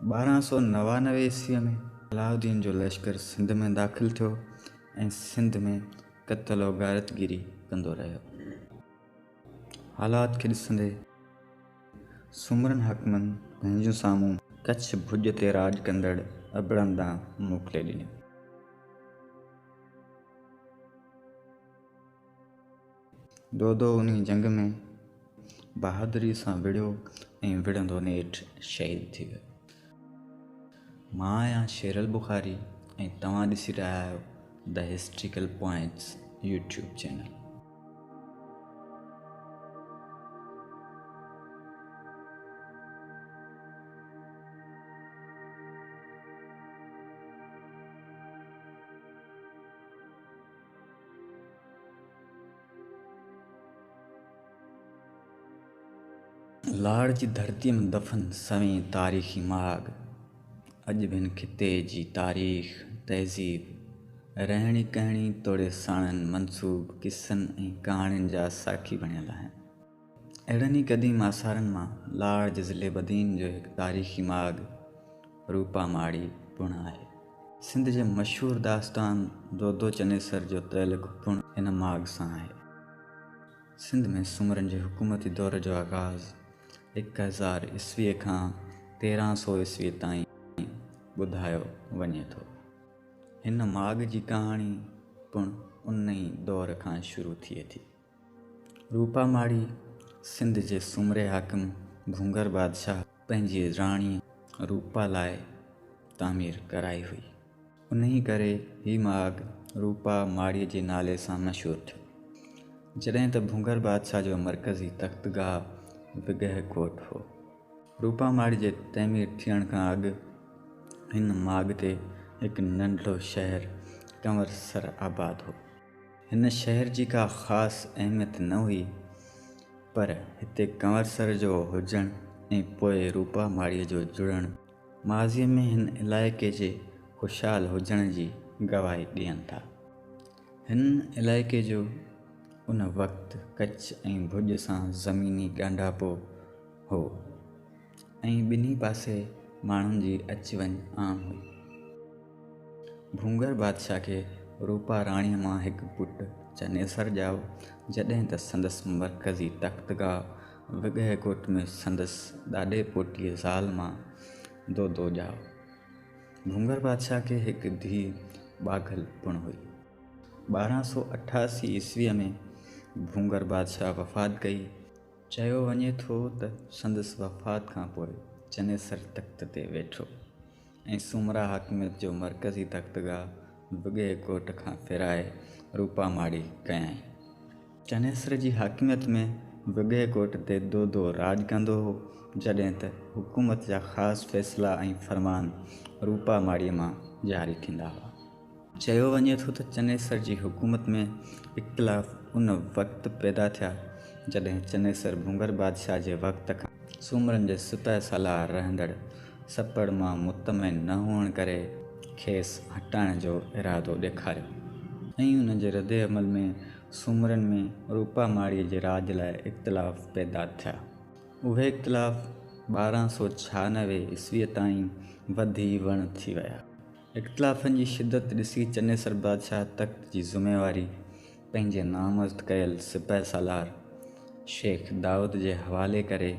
1299 عيسويء ۾ علاؤالدين جو لشڪر سنڌ ۾ داخل ٿيو ۽ سنڌ ۾ قتل و غارتگيري ڪندو رهيو. حالات کي ڏسندي سومرن حاڪمن پنهنجون سامون ڪڇ ڀڄ تي راڄ ڪندڙ ابڙن ڏانهن موڪلي ڏنيون. دودو انهي جنگ ۾ بهادري سان وڙهيو ۽ وڙهندو نيٺ شهيد ٿي ويو. مان آهيان شيرل بخاري ۽ توهان ڏسي رهيا آهيو the historical points YouTube channel. لاڙ جي ڌرتيء ۾ دفن سوين تاريخي ماڳ اڄ به هن خطي جي تاريخ، تهذيب، رهڻي ڪهڻي توڙي ساڻن منسوب قصن ۽ ڪهاڻين جا ساکي بڻيل آهن. اهڙن ئي قديم آثارن مان لاڙ جي ضلعي بدين جو هڪ تاريخي ماڳ روپا ماڙي پڻ آهي. سنڌ جي مشهور داستان دودو چنيسر جو تعلق پڻ هن ماڳ سان آهي. سنڌ ۾ سومرن جي حڪومتي دور جو آغاز 1000 عيسويء کان 1300 عيسويء تائين ٻڌايو وڃي ٿو. هن ماڳ جي ڪهاڻي پڻ ان ئي دور کان شروع ٿئي ٿي. روپا ماڙي سنڌ جي سومري حاڪم ڀونگر بادشاهه پنهنجي راڻيء روپا لاء تعمير ڪرائي هئي. انهيء ڪري هي ماڳ روپا ماڙيء جي نالي سان مشهور ٿيو. جڏهن ته ڀونگر بادشاهه جو مرڪزي تختگاهه وڳهه ڪوٽ هو. روپا ماڙي جي تعمير ٿيڻ کان اڳ هن ماڳ تي هڪ ننڍڙو شهر ڪنور سر آباد هو. هن شهر جي ڪا خاص اهميت نه هئي، پر هتي ڪنورسر جو هجڻ ۽ پوء روپا ماڙيء جو جڙڻ ماضيء ۾ هن علائقي جي خوشحال هجڻ جي گواهي ڏين ٿا. هن علائقي جو ان وقت ڪڇ ۽ ڀڄ سان زميني ڳانڍاپو هو ۽ ٻنهي پاسي ماڻهن جي اچ وڃ عام هئي. ڀونگر بادشاهه کي روپا راڻيء مان هڪ پٽ چنيسر ڄائو، جڏهن ته سندس مرڪزي تختگاهه وڳهه ڪوٽ ۾ سندس ڏاڏي پوٽيء زال مان دودو ڄائو. ڀونگر بادشاهه کي هڪ ڌيء ٻاگهل پڻ هئي. 1288 عيسويء ۾ ڀونگر بادشاهه وفات ڪئي. چيو وڃي ٿو ته سندس وفات کان پوء چنيسر تخت تي ويٺو ۽ سومرا حاڪميت جو مرڪزي تختگاهه وڳهه ڪوٽ کان ڦيرائي روپا ماڙي ڪيائين. چنيسر جي حاڪميت ۾ وڳهه ڪوٽ تي دودو راڄ ڪندو هو، جڏهن ته حڪومت جا خاص فيصلا ۽ فرمان روپا ماڙيء مان جاري ٿيندا هئا. چيو وڃي ٿو ته چنيسر جي حڪومت ۾ اختلاف ان وقت پيدا ٿيا، جڏهن چنيسر ڀونگر بادشاهه جي وقت کان سومرن جي سپهه سالار رهندڙ سپڙ مان مطمئن نه هئڻ ڪري کيس هٽائڻ جو ارادو ڏيکاريو ۽ ان جي ردعمل ۾ سومرن ۾ روپا ماڙيء جي راڄ لاء اختلاف پيدا ٿيا. اهي اختلاف 1296 عيسويء تائين وڌي وڻ ٿي ويا. اختلافن جي شدت ڏسي چنيسر بادشاهه تخت جي ذميواري پنهنجي نامزد ڪيل سپهه سالار شيخ دائود جي حوالي ڪري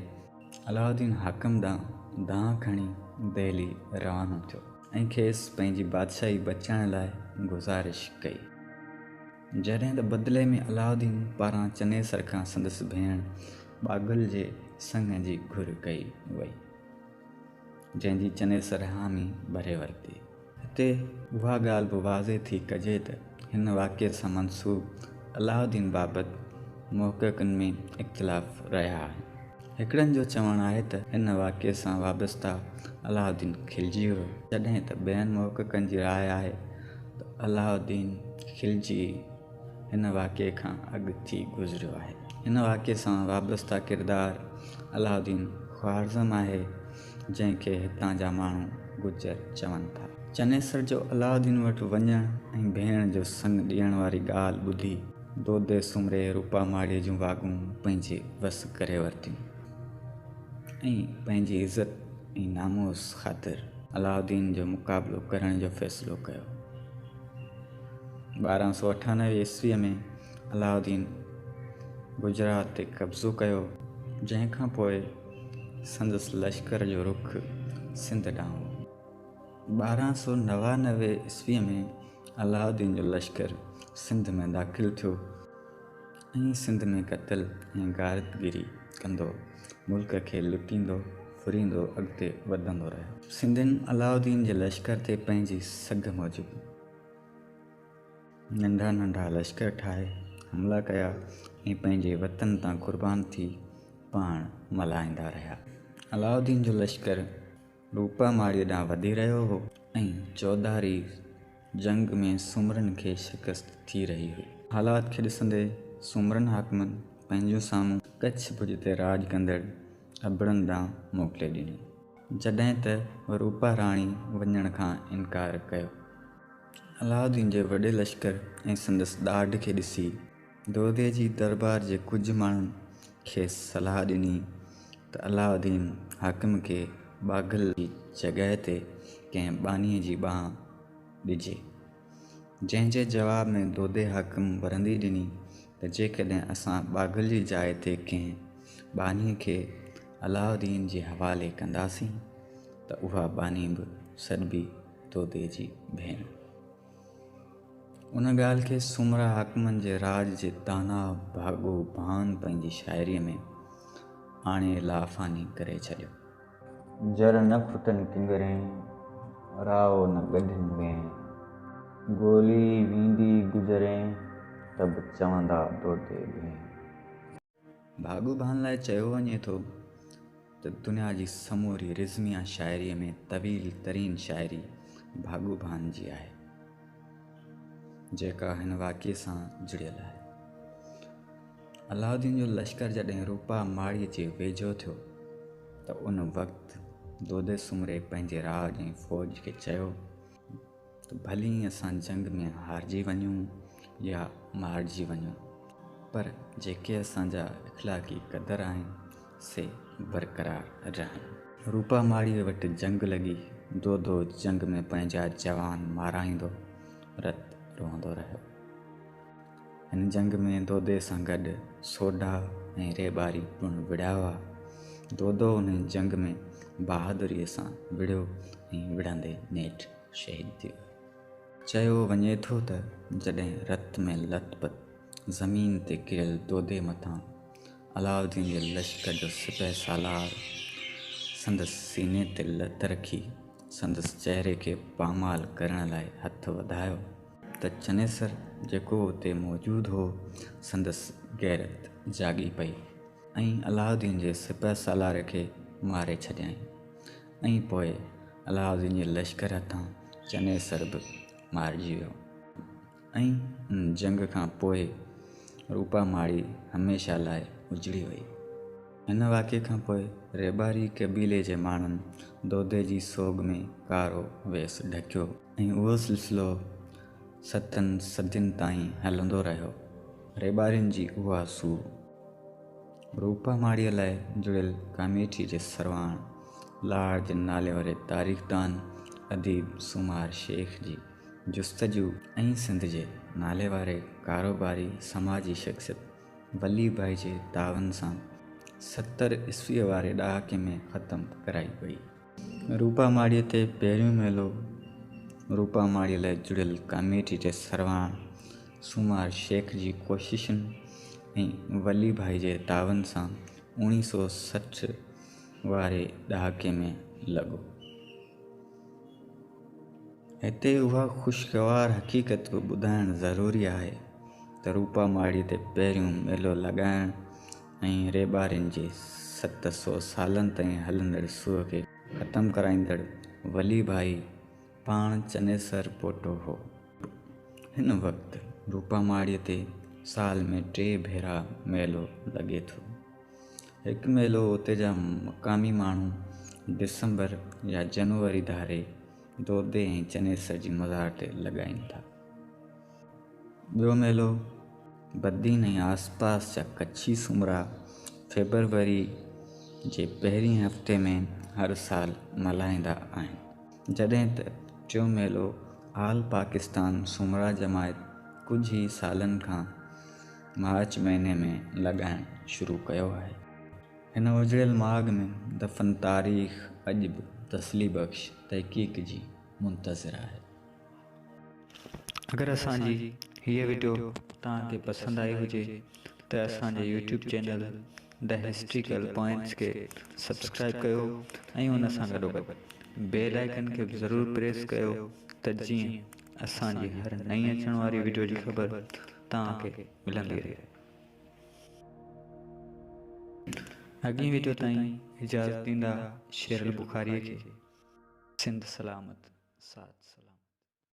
علاؤالدين حاڪم ڏانهن دانهن کڻي دهلي روانو ٿيو ۽ کيس پنهنجي بادشاهي بچائڻ لاء گذارش ڪئي. جڏهن ته بدلي ۾ علاؤالدين پاران چنيسر کان سندس ڀيڻ ٻاگهل جي سڱ جي گهر ڪئي وئي. جنهن جي چنيسر حامي ڀري ورتي. هتي اها ڳالهه به واضح ٿي ڪجي ته هن واقعي سان منسوب علاؤالدين بابت محققن ۾ اختلاف رهيا آهن. هڪڙن جو چوڻ آهي ته هن واقعي سان وابسته علاؤالدين خلجي هو، جڏهن ته ٻين محققن جي راء آهي ته علاؤالدين خلجي هن واقعي کان اڳ ٿي گذريو آهي. هن واقعي سان وابسته ڪردار علاؤالدين خوارزم آهي، جنهن کي هتان جا ماڻهو گجر چون ٿا. چنيسر جو علاؤالدين وٽ وڃڻ ۽ ڀيڻ جو سڱ ڏيڻ واري ڳالهه ٻڌي دودي سومري روپا ماڙيء جون واڳون پنهنجي وس ڪري ورتيون ۽ پنهنجي عزت ۽ ناموس خاطر علاؤالدين جو مقابلو ڪرڻ جو فيصلو ڪيو. 1298 عيسويء ۾ علاؤالدين گجرات تي قبضو ڪيو، جنهن کان پوء سندس لشڪر جو رخ سنڌ ڏانهن هو. 1299 عيسويء ۾ علاؤالدين جو لشڪر سنڌ ۾ داخل ٿيو ۽ سنڌ ۾ قتل ۽ غارتگيري ڪندو، ملڪ کي لٽيندو ڦريندو اڳتي وڌندو رهيو. سنڌين علاؤالدين جي لشڪر تي پنهنجي سگهه موجب ننڍا ننڍا لشڪر ٺاهي حملا ڪيا ۽ پنهنجي وطن تان قربان ٿي پاڻ ملهائيندا رهيا. علاؤالدين جو لشڪر روپا ماڙيء ڏانهن وڌي رهيو هو ۽ چوڌاري جنگ ۾ سومرن کي شڪست ٿي رهي هئي. حالات کي ڏسندي سومرن حاڪمن پنهنجون سامون ڪڇ ڀڄ تي راڄ ڪندڙ ابڙن ڏانهن موڪلي ڏنيون. جڏهن ته روپا راڻي وڃڻ کان انڪار ڪيو. علاؤالدين جي وڏي لشڪر ۽ سندس ڏاڍ کي ڏسي دودي جي دربار جي ڪجهه ماڻهن کيس صلاح ڏني ته علاؤالدين حاڪم کي ٻاگهل جي جڳهه تي ڪنهن ٻانهيء جي ٻانهن ڏجي. جنهن جي جواب ۾ دودي حاڪم ورندي ڏني ته جيڪڏهن اسان ٻاگهل جي جاء تي ڪنهن ٻانهيء کي علاؤالدين جي حوالي ڪنداسين ته اها ٻانهي به سڏبي دودي جي ڀيڻ. ان ڳالهه کي سومرا حاڪمن جي راڄ جي داناء ڀاڳو ڀان پنهنجي شاعريء ۾ آڻي لافاني ڪري ڇڏيو. جر نه کٽن ڪنگرين، رائو نه ڳڍين وين. گولي ويندي گذرين، ته به چوندا دودي ڀين. ڀاڳو ڀان لاء چيو وڃي ٿو ته دنيا جي سموري رزميه شاعريء ۾ طويل ترين شاعري ڀاڳو ڀان جي آهي، جيڪا هن واقعي سان جڙيل آهي. علاؤالدين جو لشڪر جڏهن روپا ماڙيء جي ويجهو ٿيو ته ان وقت دودي سومري پنهنجي راڄ ۽ فوج کي چيو ته ڀلي اسان جنگ ۾ هارجي وڃون يا مارجي وڃون پر جيڪي اسان جا اخلاقي قدر آهن سي برقرار رهن. روپا ماڙيء وٽ جنگ لڳي، دودو جنگ ۾ پنهنجا جوان مارائيندو رت روئندو رهيو. هن جنگ ۾ دودي سان گڏ سوڍا ۽ ريٻاري پڻ وڙهيا هئا. دودو انهي جنگ ۾ بهادريء سان وڙهيو ۽ وڙهندي نيٺ شهيد ٿي ويو. چيو وڃي ٿو ته جڏهن رت ۾ لت پت زمين تي ڪريل دودي مٿان علاؤالدين جي لشڪر جو سپهه سالار سندس سيني تي لت رکي سندس چهري کي پامال ڪرڻ لاء هٿ وڌايو ته چنيسر جيڪو اتي موجود هو سندس غيرت جاڳي پئي ۽ علاؤالدين جي سپهه سالار کي ماري ڇڏيائين ۽ پوء علاؤالدين جي لشڪر هٿان چنيسر به مارجي ويو ۽ ان جنگ کان پوء روپا ماڙي هميشه لاء اجڙي وئي. هن واقعي کان پوء ريٻاري قبيلي جي ماڻهن دودي جي سوڳ ۾ ڪارو ويس ڍڪيو. ۽ اهو سلسلو ستن صدين تائين هلندو رهيو. ريٻارين جي اها سوء روپا ماڙيء لاء جڙيل ڪاميٽي جي سرواڻ لاڙ جي ناليواري تاريخدان اديب سومار شيخ جي جستجو ۽ سنڌ جي ناليواري ڪاروباري سماجي شخصيت ولي ڀائي جي تعاون سان 70 عيسويء واري ڏهاڪي ۾ ختم ڪرائي وئي. روپا ماڙيء تي پهريون ميلو روپا ماڙيء لاء جڙيل ڪاميٽي جي سرواڻ سومار شيخ جي ڪوششن ۽ ولي ڀائي جي تعاون سان 1960 واري ڏهاڪي ۾ لڳو. هتي اها خوشگوار حقيقت به ٻڌائڻ ضروري آهي ته روپا ماڙيء تي پهريون ميلو لڳائڻ ۽ ريٻارين جي 700 سالن تائين هلندڙ سوء کي ختم ڪرائيندڙ ولي ڀائي پاڻ چنيسر پوٽو هو. هن وقت روپا ماڙيء تي سال ۾ ٽي ڀيرا ميلو لڳي ٿو. هڪ ميلو اتي جا مقامي ماڻهو ڊسمبر يا جنوري ڌاري دودي ۽ چنيسر جي مزار تي لڳائين ٿا. ٻيو ميلو بدين ۽ آسپاس جا ڪڇي سومرا فيبروري جي پهرين هفتي ۾ هر سال ملهائيندا آهن. جڏهن ته ٽيون ميلو آل پاڪستان سومرا جماعت ڪجهه ئي سالن کان مارچ مهيني ۾ لڳائڻ شروع ڪيو آهي. هن اجڙيل ماڳ ۾ دفن تاريخ اڄ به تسلي بخش تحقيق جي منتظر آهي. اگر اسان جي هيء وڊيو توهان کي پسند آئي هجي ته اسان جي YouTube channel the historical points کي سبسڪرائيب ڪيو ۽ ان سان گڏوگڏ بيل آئيڪن کي به ضرور پريس ڪيو ته جيئن اسان جي هر نئين اچڻ واري وڊيو جي خبر توهان کي ملندي رهي. اڳئين وڊيو تائين اجازت ڏيندا شيرل بخاريء کي. سنڌ سلامت ساٿ.